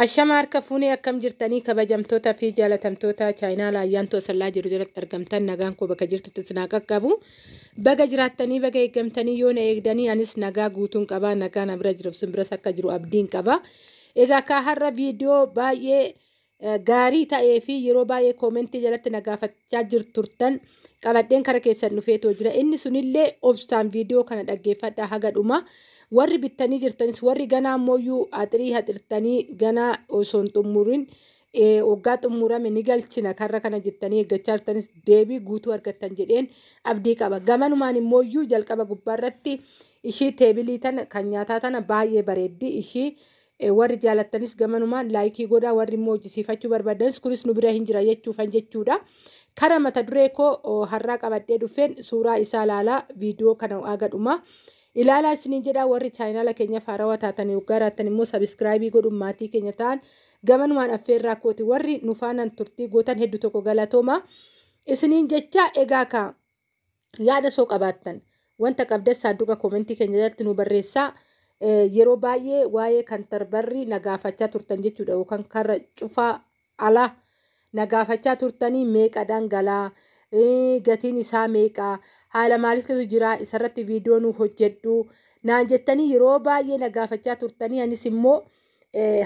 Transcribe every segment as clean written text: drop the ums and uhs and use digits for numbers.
Ashama harka fuunee akkam jirtanii kabajamtoota fi jaalatamtoota chaayinaa Ayyaantuu Asallaa jiru jalatti argamtan nagaan koo bakka jirtutti isin haa qaqqabu. Baga jiraattanii baga eeggamtanii yoo na eegdanii anis nagaa guutuun qaba, nagaa na bira jiru sun biras akka jiru abdiin qaba. Egaa akka har'a viidiyoo baay'ee gaarii ta'ee fi yeroo baay'ee koomentii jalatti na gaafachaa jirturtan qabadheen kara keessan dhufeetoo jira. Inni sunillee obsaan viidiyoo kana dhaggeeffadhaa haga dhuma. Warri bittanii jirtanis warri ganaa ammoo haxirii haxirtanii ganaa osoo hin xumurin waggaa xumurame ni galchina karra kana jettanii eeggachaa jirtanis deebii guutuu argattan jedheen abdii qaba. Gamanumaan immoo jalqaba gubbaarratti ishii teebilii tana kan nyaataa tana baay'ee bareeddi, ishii warri jaalattanis gamanumaan laayikii godhaa, warri immoo hojjisiifachuu barbaadanis kunis nu bira hin jira jechuufan jechuudha. Kara mata duree koo har'aa qabadhee dhufeen suuraa isaa ilaalaa viidiyoo kana haga dhuma. Ilaalaa isiniin jedhaa. Warri chaayinaala keenya haarawaa taatanii waggaa raattan immoo sabiskiraayibii godhuun maatii keenya ta'an gamanumaan affeerraa kooti. Warri nu faanaan turtii gootan hedduu tokko galatooma. Isiniin jecha egaa ka yaada soo qabaattan wanta qabdas saanduqa koomentii keenya jalatti nu barreessaa. Yeroo baay'ee waa'ee kan tarbarri na gaafachaa turtan jechuudha, yookaan karra cufaa alaa na gaafachaa turtanii, meeqadhaan galaa, gatiin isaa meeqaa, haala maaliitu jira, isarratti viidiyoo nu hojjedhu naan jettanii yeroo baay'ee na gaafachaa turtanii. Anis immoo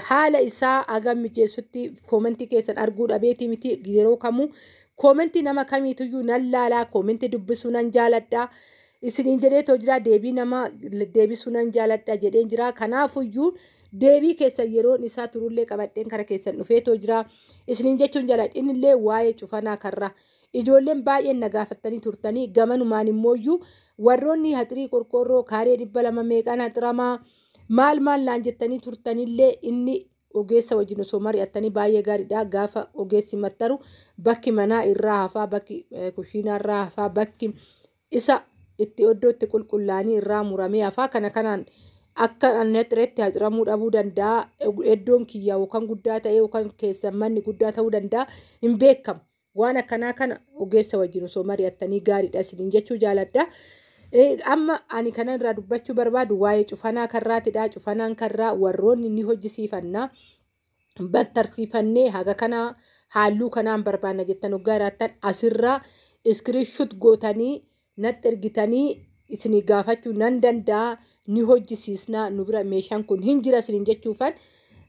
haala isaa hagam mijeessutti koomentii keessan arguu dhabeetii miti. Yeroo kamuu koomentii nama kamiituyyuu nan laalaa, koomentii dubbisuu nan jaaladhaa isiniin jedheetoo jira, deebii nama deebisuu nan jaaladha jedheen jira. Kanaafuyyuu deebii keessan yeroon isaa turullee qabadheen kara keessan dhufeetoo jira isiniin jechuun jaaladha. Innillee waa'ee cufanaa karra ijoolleen baay'een na gaafattanii turtanii. Gamanumaan immooyyuu warroonni haxirii qorqoorroo kaaree 200 meeqaan haxiramaa maal maal naan jettanii turtanillee, inni ogeessa wajjin osoo mari'attanii baay'ee gaariidha. Gaafa ogeessi mattaru bakki manaa irraa hafaa, bakki kushiinaa irraa hafaa, bakki isa itti iddootti qulqullaa'anii irraa muramee hafaa. Kana kanaan akka annexireetti haxiramuu dhabuu danda'a. Iddoon kiyyaa yookaan guddaa ta'e yookaan keessan manni guddaa ta'uu danda'a, hin beekamu. Waan akkanaa kana ogeessa wajjin osoo mari'attanii gaariidha isiniin jechuu jaaladha. Amma ani kana irraa dubbachuu barbaadu waa'ee cufanaa karraatidha. Cufanaan karraa warroonni ni hojjisiifannaa. Battarsiifannee haga kanaa halluu kanaan barbaanna jettan waggaa jiraattan asirraa screenshot gootanii natti ergitanii isinii gaafachuu nan danda'a. Ni hojjisiisnaa, nu bira meeshaan kun hin jira isiniin jechuufan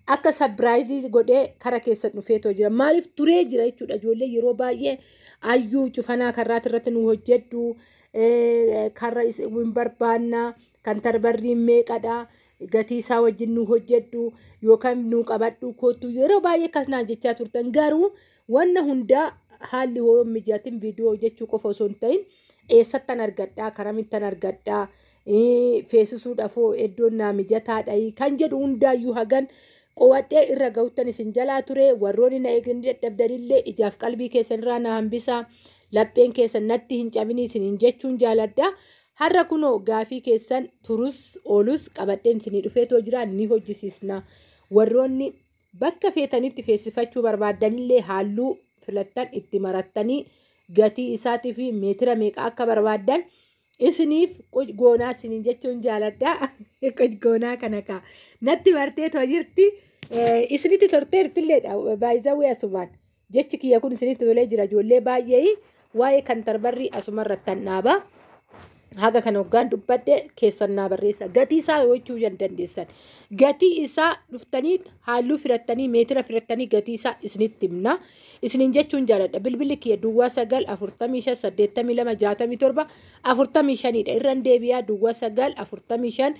akka surprise godhee kara keessan dhufeetoo jira. Maaliif turee jira jechuudha. Ijoollee yeroo baay'ee ayyuu cufanaa karraati irratti nu hojjedhu, karra hin barbaanna, kan tarbarriin meeqadha, gatii isaa wajjin nu hojjedhu yookaan nu qabadhu kootu yeroo baay'ee akkas naan jechaa turtan. Garuu wanna hundaa haalli hoo mijatin viidiyoo hojjechuu qofa osoo hin ta'in eessattan argadhaa, karamittan argadhaa, feesisuudhaaf iddoon naa mijataadha kan jedhu hundaayyuu hagan qo'adhee irra ga'uttan isin jalaa ture. Warroonni na eeganii dadhabdanillee ijaaf qalbii keessan irraa na hambisaa, lapheen keessan natti hin cabinii isiniin jechuun jaaladha. Har'a kunoo gaafii keessan turus oolus qabadheen isinii dhufeetoo jira, ni hojjisiisna. Warroonni bakka feetanitti feesifachuu barbaaddanillee halluu filattan itti marattanii gatii isaatii fi meetira meeqa akka barbaaddan isiniif goonaa isiniin jechuun jaaladha. Goonaa kana kaa natti barteetoo jirti. Isinitti torteertilleedha baay'izawwee asumaan. Jechi kiyya kun isinitti tolee jira, ijoollee baay'ee waa'ee kan tarbarrii asumarratti dhaaba. Haga kana hoggaan dubbadhe keessan naa barreessa. Gatii isaa jechuu hin dandeessan. Gatii isaa dhuftanii halluu filattanii meetira filattanii gatii isaa isinitti himna. Isiniin jechuun jaaladha. Bilbilli kiyya 09 45 82 67 45dha. Irraan deebi'aa, 09 45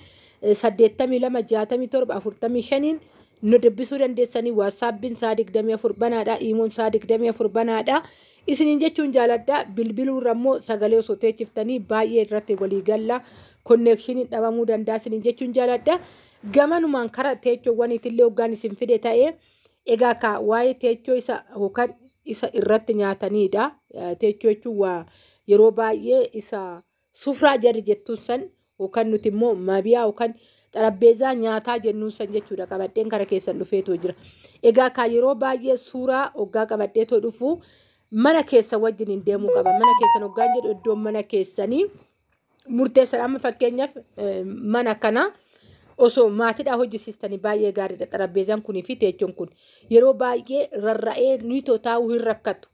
82 67 45iin nu dubbisuu dandeessanii. Waatsaappiin isaa 24 banaadha. Iimoon isaa 24 banaadha. Isiniin jechuun jaaladha. Bilbiluurra immoo sagalee osoo teechiftanii baay'ee irratti walii galla. Connectioniin dhabamuu danda'a isiniin jechuun jaaladha. Gamanumaan kara teechoowwaniitillee hoggaan isin fide ta'ee egaa ka waa'ee teechoo isa yookaan isa irratti nyaatanidha. Teechoo jechuun waa yeroo baay'ee isa sufraa jarri jettuun san yookaan nuti immoo mabiyaa yookaan xarabbeezaa nyaataa jennuun san jechuudha, qabadheen kara keessan dhufeetoo jira. Egaa ka yeroo baay'ee suuraa hoggaa qabadheetoo dhufu mana keessa wajjin hin deemuu qaba. Mana keessan hoggaan jedhu iddoon mana keessanii murteessan. Amma fakkeenyaaf mana kana Osoo maatiidhaa hojjisiistanii baay'ee gaariidha xarapheezaan kunii fi teechoon kun. Yeroo baay'ee rarra'ee nuyi taa'uu hin rakkatu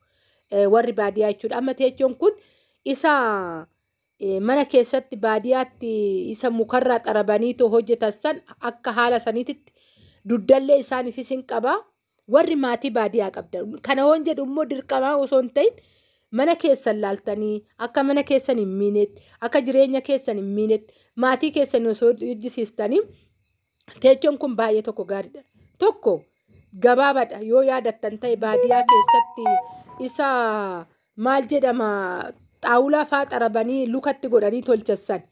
warri baadiyyaa jechuudha. Amma teechoon kun isa mana keessatti baadiyyaatti isa mukarraa xarabanii too hojjetan san akka haala saniititti duddallee isaaniifis hin qaba. Warri maatii baadiyyaa qabdan. Kana hoon jedhu immoo dirqamaa osoo hin ta'in mana keessan laaltanii akka mana keessan hin miinetti, akka jireenya keessan hin miinetti, maatii keessan osoo hojjisiistanii teechoon kun baay'ee tokko gaariidha. Tokko gabaabaadha yoo yaadattan ta'e baadiyyaa keessatti isa maal jedhama xaawulaa faa xarabanii lukatti godhanii tolchessan.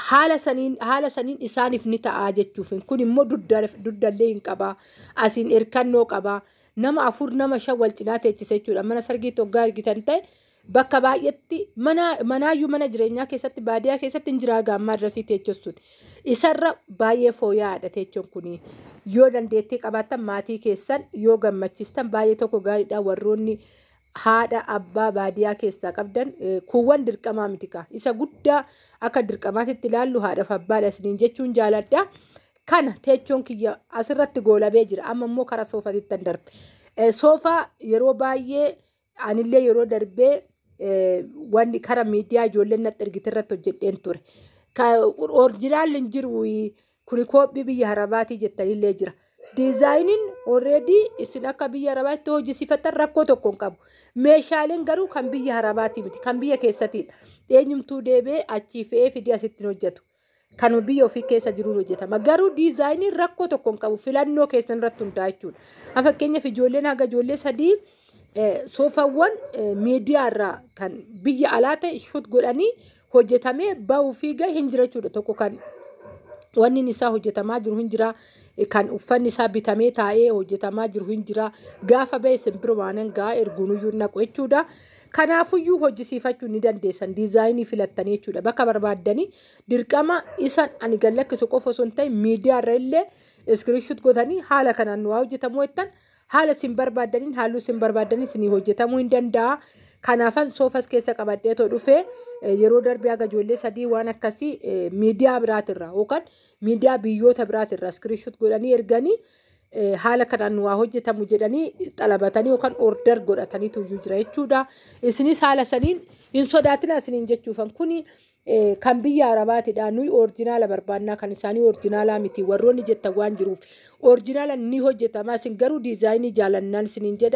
Haala saniin isaaniif ni ta'a jechuuf. Kun immoo duddallee hin qabaa. Asiin hirkannoo qabaa. Nama 4 nama 5 wal cinaa teechise jechuudha. Mana sargii hoggaa argitan ta'e bakka baay'eetti manaayyuu mana jireenyaa keessatti baadiyyaa keessatti hin jiraa gaammaa dirasii teechisuun. Isarra baay'ee fooyya'aadha teechoon kuni. Yoo dandeettii qabaattan maatii keessan yoo gammachiistan baay'ee tokko gaariidha warroonni haadha abbaa baadiyyaa keessaa qabdan kuuwwan dirqamaa miti ka. Isa guddaa akka dirqamaatitti ilaallu haadhaaf abbaadha isiniin jechuun jaaladha. Kana teechoon kiyya asirratti goolabee jira. Amma immoo karaa soofaatti tan darbe. Soofaa yeroo baay'ee anillee yeroo darbee wanni karaa miidiyaa ijoolleen natti ergite irratti hojjedheen ture. Orijinaalli hin jiru kuni koophii biyya Arabaatii jettanillee jira. Diizaayiniin already isin akka biyya Arabaatti hojjisiifatan rakkoo tokko hin qabu. Meeshaaleen garuu kan biyya Arabaatii miti kan biyya keessatiidha. Eenyumtuu deebee achii fe'ee fidee asitti hojjetu. Kan biyya ofii keessa jiruun hojjetama. Garuu diizaayiniin rakkoo tokko hin qabu. Filannoo keessan irratti hundaa'a jechuudha. Fakkeenyaaf ijoolleen haga ijoollee 3 soofawwan miidiyaa irraa kan biyya alaa ta'e shuut godhanii hojjetamee bahuu fi gahe hin jira jechuudha. Tokko kan wanni isaa hojjetamaa jiru hin jira. Kan uffanni isaa bitamee taa'ee hojjetamaa jiru hin jira. Gaafa ba'e simbirumaanan gahaa erguunuyyuu naqu jechuudha. Kanaafuyyuu hojjisiifachuu ni dandeessan diizaayinii filattanii jechuudha. Bakka barbaaddanii dirqama isaan ani gallakkisu qofa osoo hin ta'in miidiyaa irra illee iskiriishuut godhanii haala kanaan nu hojjetamuu jettan haala isin barbaaddaniin halluu isin barbaaddanii isinii hojjetamuu hin danda'a. Kanaafan soofas keessa qabadheetoo dhufee yeroo darbee haga ijoollee 3 waan akkasii miidiyaa biraatirraa yookaan miidiyaa biyyoota biraatirraa iskiriishuut godhanii erganii haala kanaan waa hojjetamu jedhanii xalabatanii yookaan order godhataniitu iyyuu jira jechuudha. Isinis haala saniin hin sodaatina isiniin jechuufan kuni kan biyya Arabaatidha. Nuyi orijinaala barbaannaa kan isaanii orijinaalaa miti warroonni jettan waan jiruuf orijinaala ni hojjetama isin garuu diizaayinii jaalannaan isiniin jedha.